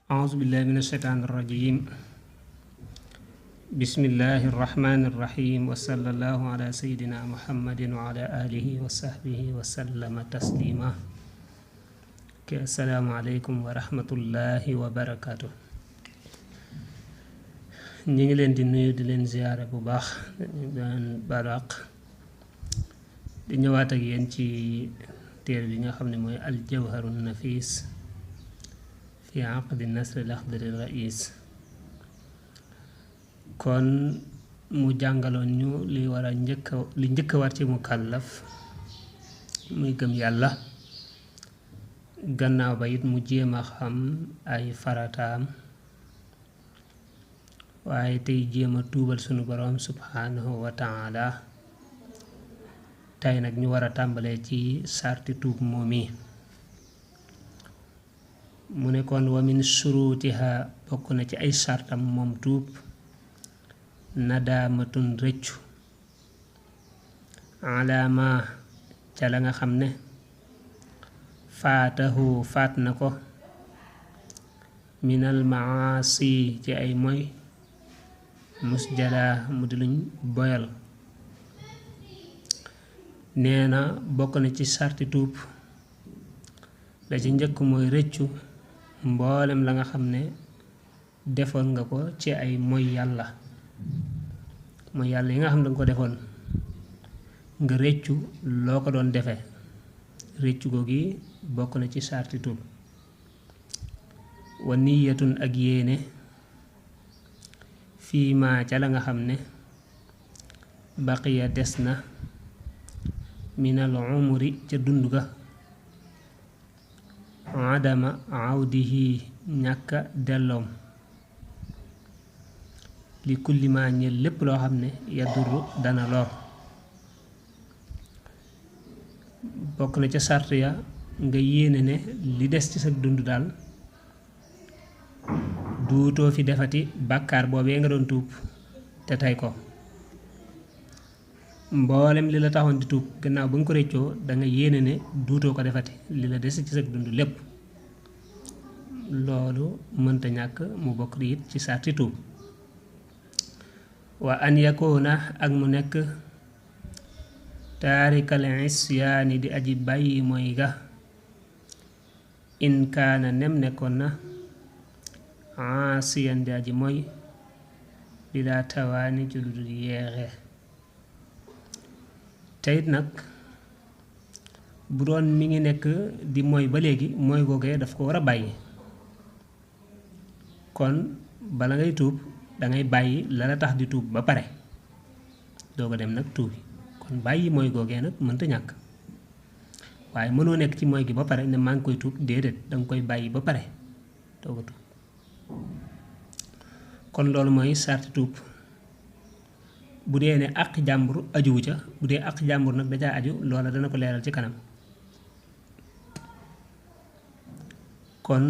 أعوذ بالله من الشيطان الرجيم بسم الله الرحمن الرحيم وصلى الله على سيدنا محمد وعلى آله وصحبه وسلم تسليما السلام عليكم ورحمة الله وبركاته ñi ngi leen di nuyu di leen ziyaare bu baax daan baraq di ñëwaat ak yéen ci téere bi nga xam ne mooy al jawharun nafis fi aqdi nasr al akhdari rais kon mu jàngaloon ñu li war a njëkk war ci mukallaf muy gëm yàlla gannaaw ba it mu jéem a xam ay farataam waaye tey jéem a tuubal sunu boroom subhanahu wa taala tey nag ñu war a tàmbalee ci sarti tuub moomi mu ne kon wa min shurutiha bokk na ci ay sartam moom tuub nadaamatun rëccu alaama ca la nga xam ne faatahu faat na ko minal maasi ci ay moy musjala mu di luñ boyal nee na bokk na ci sarti tuub la ci njëkk mooy rëccu mboolem la nga xam ne defoon nga ko ci ay moy yàlla yi nga xam ne danga ko defoon nga rëccu loo ko doon defee rëccu googi bokk na ci sarti tuub wa niyatun ak yéene fii ma ca la nga xam ne baqiya des na minal umri ca dund ga adama awdihi ñàkka delloom li kulli ma ñel lépp loo xam ne yaduru dana lor bokk na ca sart ya nga yéene ne li des ci sa dund daal duutoo fi defati bàkkaar boobee nga doon tuub te tey ko mboolem li la taxoon di tuub gannaaw ba nga ko réccoo danga yéene ne duutoo ko defati li la des ci sa dund lépp loolu mënta ñàkk mu bokk di it ci sarti tuub wa an yakoona ak mu nekk taarikal isyaani di aji bàyyi mooy ga in kaana nem nekkoon na aasiyan di aji mooy bi laa tawaani ci lu dul yeexe teyit nag bu doon mi ngi nekk di mooy ba léegi mooy googee daf ko war a bàyyi kon bala ngay tuub dangay bàyyi la la tax di tuub ba pare doo ko dem nag tuubi kon bàyyi mooy googee nag mënta ñàkk waaye mënoo nekk ci mooy gi ba pare ne maa ngi koy tuub déedéet danga koy bàyyi ba pare doo ko tuub kon loolu mooy sarti tuub bu dee ne àq jàmbur ajuwu ca bu dee àq jàmbur nag dajaa aju loola dana ko leeral ci kanam kon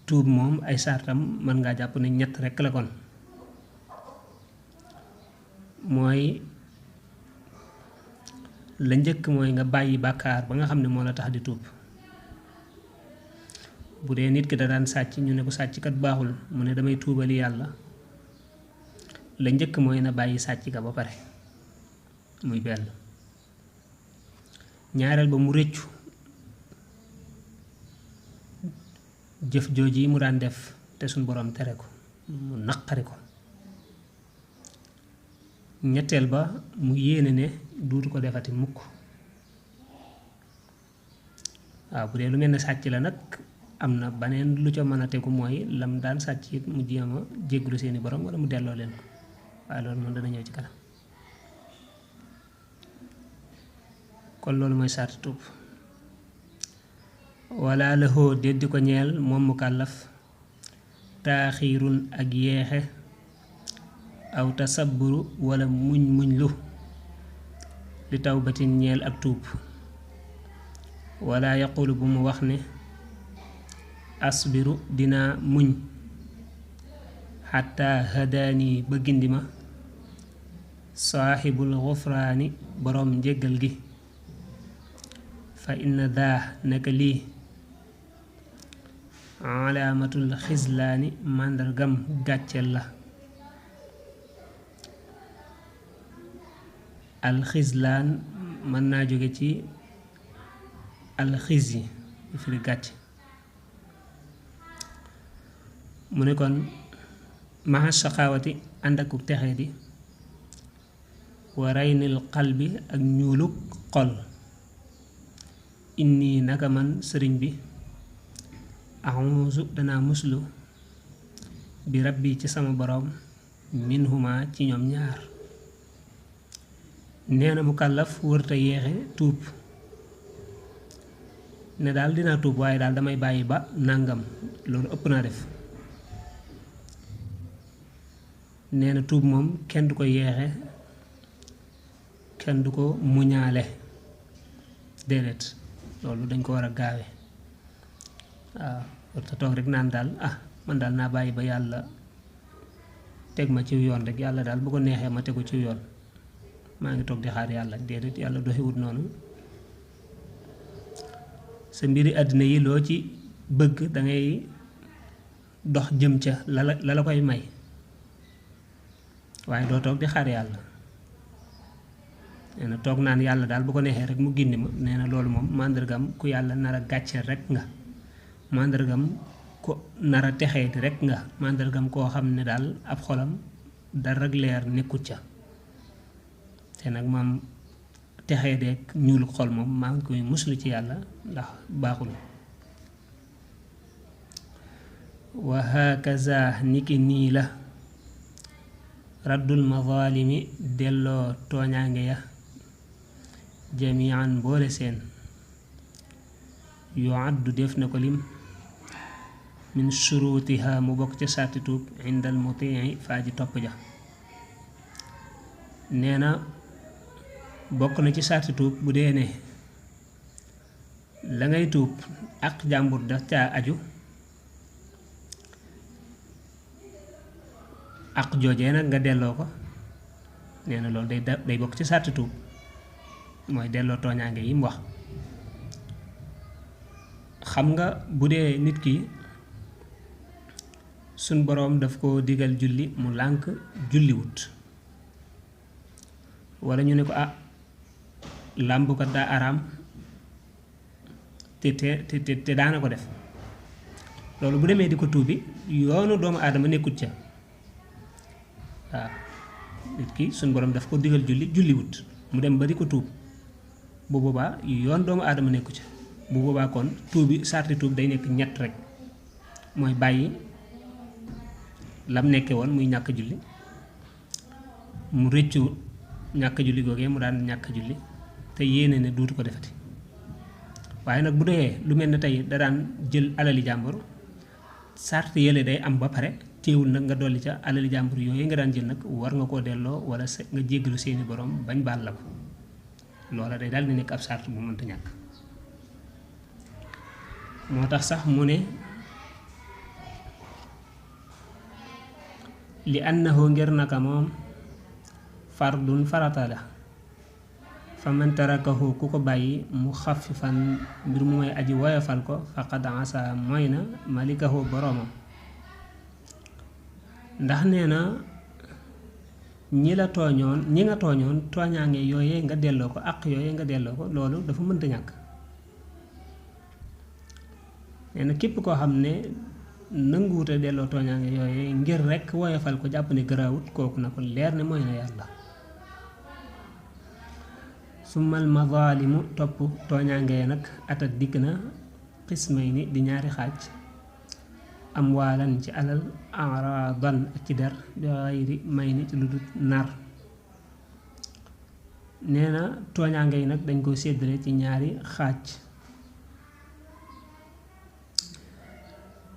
tuub moom ay sartam mën ngaa jàpp ne ñett rekk la kon mooy la njëkk mooy nga bàyyi bàkkaar ba nga xam ne moo la tax di tuub bu dee nit ki da daan sàcc ñu ne ko sàcc kat baaxul mu ne damay tuubali yàlla la njëkk mooy na bàyyi sàcc ka ba pare muy benn ñaareel ba mu rëccu jëf jooji yi mu daan def te suñ boroom tere ko mu naqari ko ñetteel ba mu yéene ne duutu ko defati mukk waaw bu dee lu mel ne sàcc la nag am na baneen lu ca mën a tegu mooy lam daan sàcc it mu jéem a jégglu seeni borom wala mu delloo leen ko waaye loolu moom dana ñëw ci kanam kon loolu mooy sarti tuub wala lëxoo déddi ko ñeel moom mukallaf taaxiirun ak yeexe aw tasabburu wala muñ lu li tawbatin ñeel ak tuub wala yaqulu bu mu wax ne asbiru dinaa muñ xatta hadaani ba gindi ma saaxibul xufraani boroom njéggal gi fa inna daa naka lii alaamatul xislaani màndargam gàcceel la. alxislaan mën naa jóge ci alxis yi firi gàcc. mu ne kon maxa saqaawati ànd ak texee di wa raynil qalbi ak ñuuluk xol. inni naka man sëriñ bi axuusu danaa muslu bi rabbi ci sama boroom minhuma ci ñoom ñaar. nee na mu kàllaf wërta yeexe tuub ne daal dinaa tuub waaye daal damay bàyyi ba nàngam loolu ëpp naa def. nee na tuub moom kenn du ko yeexe kenn du ko muñaale déedéet loolu dañ ko war a gaawe. waaw warta toog rek naan daal man daal naa bàyyi ba yàlla teg ma ciw yoon rek yàlla daal bu ko neexee ma tegu ciw yoon maa ngi toog di xaar yàlla déedéet yàlla doxiwut noonu. sa mbiri àddina yi loo ci bëgg dangay dox jëm ca la la koy may waaye doo toog di xaar yàlla. nee na toog naan yàlla daal bu ko neexee rek mu gindi ma nee na loolu moom màndargam ku yàlla nar a gàcce rek nga. màndargam ko nar a texee di rek nga. màndargam koo xam ne daal ab xolam dara leer nekkut ca. te nag maam texee deeg ñuul xol moom maa ngi koy muslu ci yàlla ndax baaxul. wa hakaza niki nii la raddul mazalimi delloo tooñaange ya jamian boole seen yu addu def na ko lim min surutiha mu bokk ca sàrti tuub indal mutii faa ji topp ja. nee na bokk na ci sàrti tuub bu dee ne la ngay tuub ak jàmbur da caa aju ak joojee nag nga delloo ko. nee na loolu day bokk ci sàrti tuub mooy delloo tooñaange yi mu wax. xam nga bu dee nit ki suñ boroom daf ko digal julli mu lànk julliwut walla ñu ne ko làmb ko daa araam te daana ko def loolu bu demee di ko tuubi yoonu doomu aadama nekkut ca. waaw nit ki suñ boroom daf ko digal julliwut mu dem ba di ko tuub bu boobaa yoon doomu aadama nekku ca. bu boobaa kon tuubi sarti tuub day nekk ñett rek mooy bàyyi lam nekke woon muy ñàkk julli mu rëccu ñàkk julli googee mu daan ñàkk julli te yéene ne duutu ko defati. waaye nag bu dee lu mel ne tey da daan jël alali jàmbur sart yële day am ba pare teewul nag nga dolli ca alali jàmbur yooyu nga daan jël nag war nga koo delloo wala nga jéggalu seeni borom bañ baal la ko. loola day daal di nekk ab sart bu mënta ñàkk. moo tax sax mu ne li annahu ngir naka moom fardun farata la fa man tarakahu ku ko bàyyi mu xafifan mbir mu may aji woyofal ko faqad asa mooy na malikahu boroomam. ndax nee na ñi nga tooñoon tooñaange yooyee nga delloo ko àq yooyee nga delloo ko loolu dafa mënta ñàkk. nee na képp koo xam ne nanguwuta delloo tooñaange yooyee ngir rekk woyofal ko jàpp ne garaawut kooku na ko leer ne mooy na yàlla. summal mazalimu topp tooñaange nag atat dikk na xismay ni di ñaari xaaj amwaalan ci alal aradan ak ci der bi xayri may ni ci lu dul nar. nee na tooñaange yi nag dañ ko séddale ci ñaari xaaj.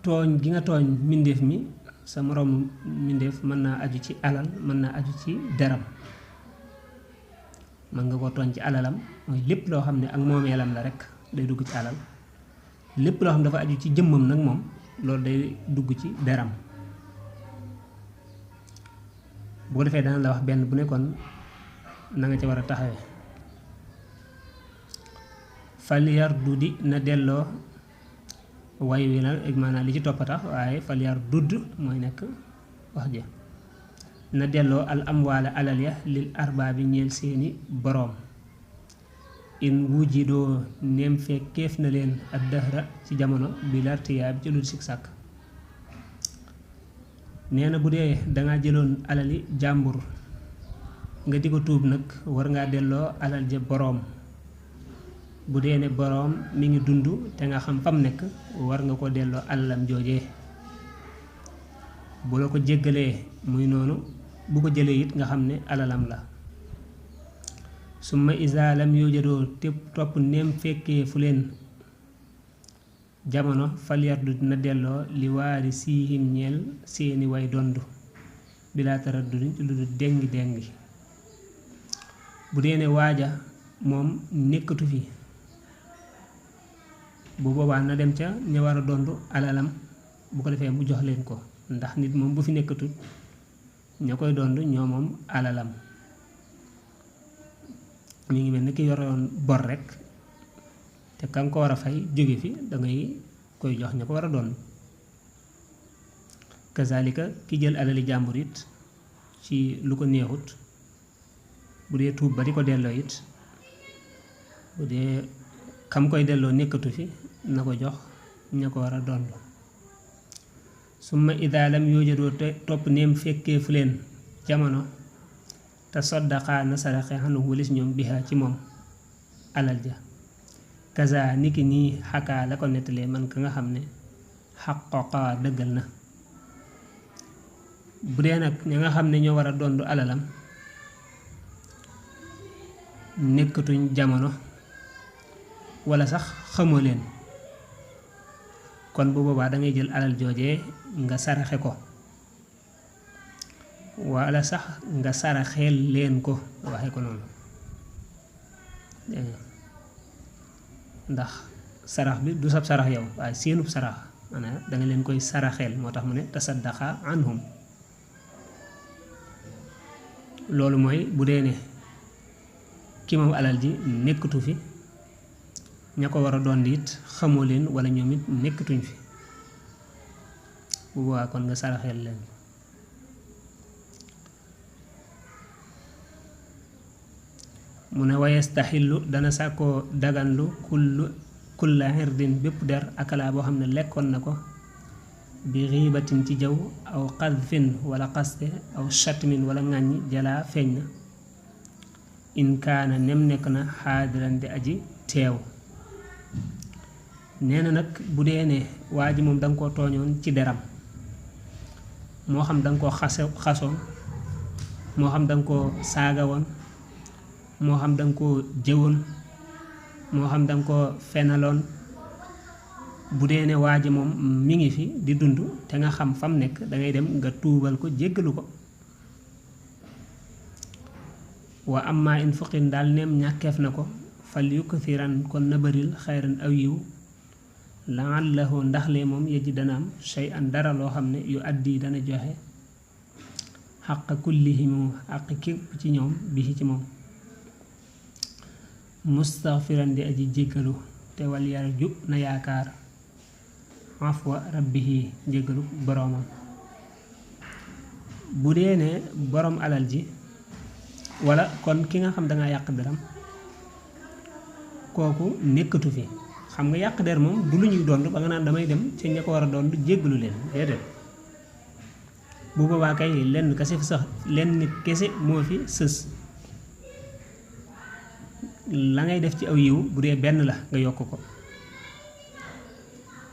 tooñ gi nga tooñ mbindeef mi sa moroom mbindeef mën naa aju ci alal mën naa aju ci deram. mën nga ko tooñ ci alalam mooy lépp loo xam ne ak moomeelam la rekk day dugg ci alal. lépp loo xam dafa aju ci jëmmam nag moom loolu day dugg ci deram. bu ko defee dana la wax benn bu nekkoon na nga ca war a taxawee. fal yardu di na delloo way wi nag maanaam li ci toppa tax waaye fal yar dudd mooy nekk wax ja na delloo al amwaala alal ya lil arbaabi ñeel seeni boroom in wujidoo neem fekkeef na leen ak dëhra ci jamono bi lartiyaa bi ci lu sik sàkk nee na bu dee danga jëloon alali jàmbur nga di ko tuub nag war ngaa delloo alal ja boroom bu dee ne boroom mi ngi dund te nga xam fam nekk war nga ko delloo alalam joojee bu la ko jéggalee muy noonu bu ko jëlee it nga xam ne alalam la summa izaa lam yujadoo te topp neem fekkee fu leen jamono fal yardu na delloo li waari siihim ñeel seeni way dondu bilaa taraddudi lu du dengi dengi bu dee ne waaja moom nekkatu fi bu boobaa na dem ca ña war a dondu alalam bu ko defee mu jox leen ko ndax nit moom bu fi nekkatut ña koy dondu ñoo moom alalam mi ngi mel ni ki yoroon bor rek te ka nga ko war a fay jóge fi dangay koy jox ña ko war a doon kazalika ki jël alali jàmbur it ci lu ko neexut bu dee tuub ba di ko delloo it bu dee kam koy delloo nekkatu fi na ko jox ña ko war a doon summa idaa lam yujadoo te topp neem fekkee fu leen jamono te saddaqa na saraxe xanu walis ñoom biha ci moom alal ja kaza niki nii xakaa la ko nettalee man ka nga xam ne xaqoqa dëggal na bu dee nag ña nga xam ne ñoo war a dondu alalam nekkatuñ jamono wala sax xamoo leen kon bu boobaa dangay jël alal joojee nga saraxe ko wala sax nga saraxeel leen ko waxe ko noonu ndax sarax bi du sab sarax yow waaye seenub sarax maanaam danga leen koy saraxeel moo tax mu ne tasaddaqa anhum loolu mooy bu dee ne ki moom alal ji nekkatu fi ña ko war a doon it xamoo leen wala ñoom it nekkatuñ fi bu boobaa kon nga saraxeel leen mu ne wayastaxillu dana sàkkoo daganlu kulla xirdin bépp der akala boo xam ne lekkoon na ko bi xiibatin ci jaw aw xadfin wala xaste aw chatmin wala ŋàññi jalaa feeñ na in kaana nem nekk na xaadiran di aji teew nee na nag bu dee ne waa ji moom danga koo tooñoon ci deram moo xam danga koo xasoon moo xam danga koo saaga woon moo xam danga koo jëwoon moo xam danga koo fenaloon bu dee ne waa ji moom mi ngi fi di dund te nga xam fam nekk dangay dem nga tuubal ko jéggalu ko wa amma in fuqin daal neem ñàkkeef na ko fal yukthiran kon na baril xayran aw yiw la'allahu ndax lee moom yeji dana am shay an dara loo xam ne yu addi dana joxe xaq kullihimu xaq képp ci ñoom bi ci moom mustaghfiran di aji jéggalu te wal yarju na yaakaar afwa rabbihi jéggalu boroomam bu dee ne boroom alal ji wala kon ki nga xam danga yàq deram kooku nekkatu fi xam nga yàq der moom du lu ñuy dond ba nga naan damay dem ci ña ko war a dond jéggalu leen déedéet bu boobaa kay lenn kese fi sax lenn kese moo fi sës la ngay def ci aw yiw bu dee benn la nga yokk ko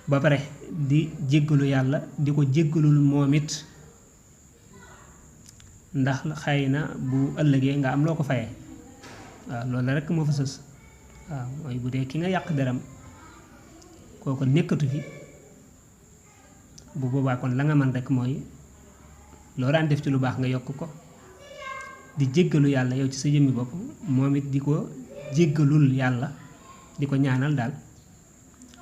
ba pare di jéggalu yàlla di ko jéggalul moom it ndax xëy na bu ëllëgee nga am loo ko fayee waaw loolu rekk moo fa sës waaw mooy bu dee ki nga yàq deram kooku nekkatu fi bu boobaa kon la nga mën rekk mooy loo daan def ci lu baax nga yokk ko di jéggalu yàlla yow ci sa jëmmi bopp moom it di ko jéggalul yàlla di ko ñaanal daal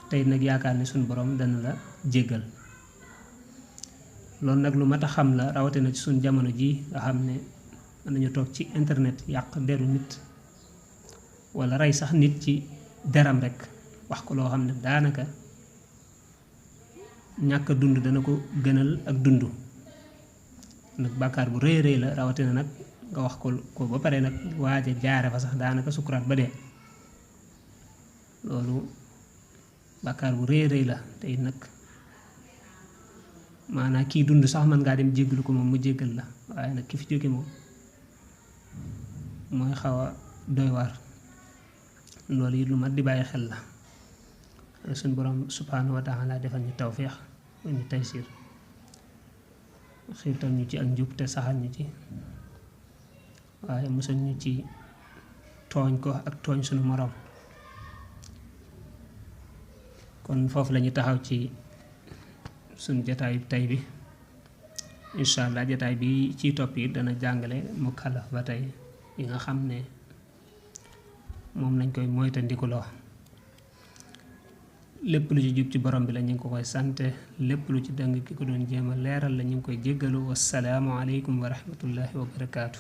tey nag yaakaar ne suñu borom dana la jéggal loolu nag lu mat a xam la rawatina ci suñu jamono ji nga xam ne mën nañu toog ci internet yàq deru nit wala rey sax nit ci deram rek wax ko loo xam ne daanaka ñàkk a dund dana ko gënal ak dund nag bàkkaar bu rëy rëy la rawatina nag nga wax ko ba pare nag waaja jaare fa sax daanaka sukuraat ba dee loolu bàkkaar bu rëy rëy la te it nag maanaam kii dund sax man ngaa dem jéggalu ko moom mu jéggal la waaye nag ki fi jóge moom mooy xaw a doy waar loolu it lu mat di bàyyi xel la suñ borom subhanahu wa taala defal ñu tawfiix ñu taysiir xiirtal ñu ci ak njub te saxal ñu ci waaye musal ñu ci tooñ ko ak tooñ suñu morom kon foofu lañu taxaw ci suñ jataay tay bi incha allah jataay bi ci topp yi dana jàngale mukallaf ba tey yi nga xam ne moom lañ koy moytandikuloo lépp lu ci jub ci borom bi la ñu ngi ko koy sante lépp lu ci dëng ki ko doon jéem a leeral la ñu ngi koy jéggalu wassalaamu aleykum wa rahmatullahi wa barakaatu